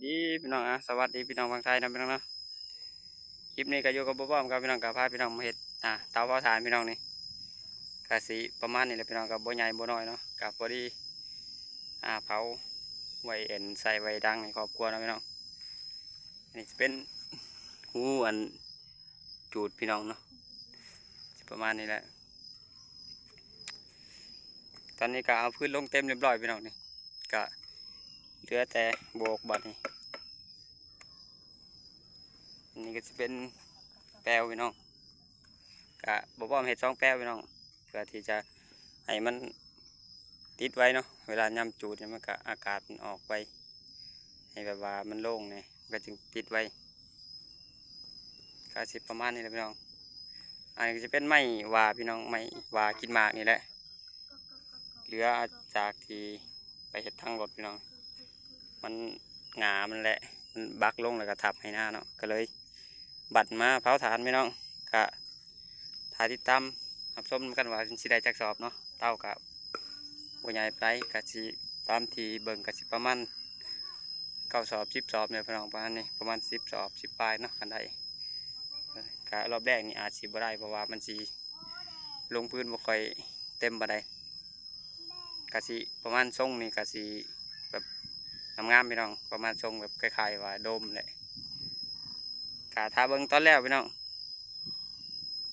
ດີພີ່ນ້ອງ ອ່າ ສະຫວັດດີພີ່ນ້ອງຝັ່ງໄທເນາະພີ່ນ້ອງເນາະ. ຄລິບນີ້ກໍຢູ່ກັບບໍ່ປ້ອມກັບພີ່ນ້ອງ ກໍພາພີ່ນ້ອງມາເຮັດ ອ່າ ເຕົາເຜົາຖ່ານພີ່ນ້ອງນີ້ ກໍຊິປະມານນີ້ແຫຼະພີ່ນ້ອງ ກໍບໍ່ໃຫຍ່ບໍ່ນ້ອຍເນາະ ກໍພໍດີ ອ່າ ເຜົາໄວ້ ອັນ ໃສ່ໄວ້ດັງໃຫ້ຄອບຄົວເນາະພີ່ນ້ອງ. ອັນນີ້ຈະເປັນຮູອັນຈູດພີ່ນ້ອງເນາະ ຊິປະມານນີ້ແຫຼະ. ຕອນນີ້ກໍເອົາພື້ນລົງເຕັມຮຽບຮ້ອຍພີ່ນ້ອງນີ້ ກະເຫຼືອແຕ່ໂບກບາດນີ້. ອັນນີ້ກໍຊິເປັນແປວພີ່ນ້ອງ ກະບໍ່ພ້ອມເຮັດສອງແປວພີ່ນ້ອງ ເພື່ອທີ່ຈະໃຫ້ມັນຕິດໄວເນາະ. ເວລາຍາມຈູດນີ້ມັນກະອາກາດມັນອອກໄວ ໃຫ້ແບບວ່າມັນໂລ່ງແດ່ ມັນກໍຈຶ່ງຕິດໄວ. ກໍຊິປະມານນີ້ແຫຼະພີ່ນ້ອງ. ອັນນີ້ກໍຈະເປັນໄມ້ຫວ້າພີ່ນ້ອງ ໄມ້ຫວ້າກິນໝາກນີ້ແຫຼະ ເຫຼືອຈາກທີ່ໄປເຮັດທາງລົດພີ່ນ້ອງ ມັນຫຍ້າມັນແຫຼະ ມັນບັກລົງແລ້ວກໍທັບໄຮ່ນາເນາະ ກໍເລີຍບັດມາເຜົາຖ່ານພີ່ນ້ອງ. ກະຖ້າຕິດຕາມຮັບຊົມນຳກັນວ່າມັນຊິໄດ້ຈັກສອບເນາະ ເຕົາກະບໍ່ໃຫຍ່ປານໃດ ກະຊິຕາມທີ່ເບິ່ງກະຊິປະມານເກົ້າສອບ ສິບສອບນີ້ພີ່ນ້ອງ ປະມານນີ້ ປະມານສິບສອບ ສິບປາຍເນາະ ຄັນໄດ້. ກະລອບແລກນີ້ອາດຊິບໍ່ໄດ້ ເພາະວ່າມັນຊິລົງພື້ນບໍ່ຄ່ອຍເຕັມປານໃດ ກະຊິປະມານຊົງນີ້ກະຊິແບບງາມໆພີ່ນ້ອງ ປະມານຊົງແບບຄ້າຍໆວ່າໂດມແຫຼະ. ກະຖ້າເບິ່ງຕອນແລ້ວພີ່ນ້ອງ